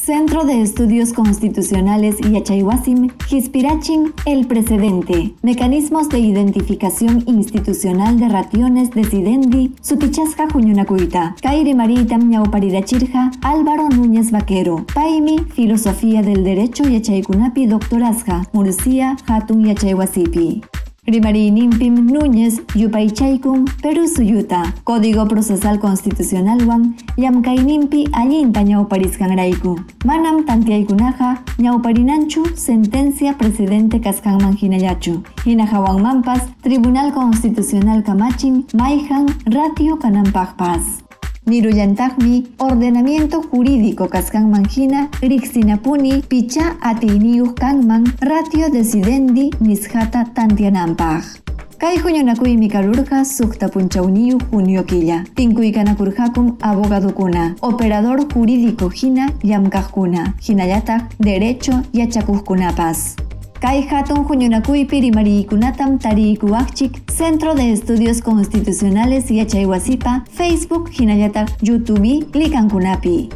Centro de Estudios Constitucionales Yachaywasim Hispirachin El Precedente, Mecanismos de Identificación Institucional de Rationes Decidendi, Sutichasqa huñunakuyta. Kay rimariytam ñawparirachirqa Álvaro Núñez Vaquero. Paymi Filosofía del Derecho yachaykunapi doctorasqa, Murcia Hatun Yachaywasipi. Rimariyninpim Núñez yupaychaykun Perú suyuta, Código Procesal Constitucionalwan llamkayninpi allinta ñawparisqanrayku. Manam tantiaykunaqa ñawparinanchu sentencia precedente kasqanman hinallachu. Hina hawanmanpas Tribunal Constitucional kamachin mayhan ratio kananpaqpas. Nirullantaqmi ordenamiento jurídico kasqanman hina riqsinapuni picha atiyniyuq kanman ratio decidendi nisqata tantiananpaq. Kay huñunakuymi karurqa 6 junio killa. Tinkuykanakurqakum abogadokuna, operador jurídico hina llamkaqkuna, hinallataq derecho yachakuqkunapas. Kay hatun huñunakuypi rimariykunatam tariykuwaqchik Centro de Estudios Constitucionales Yachaywasipa, Facebook hinallataq YouTube likankunapi.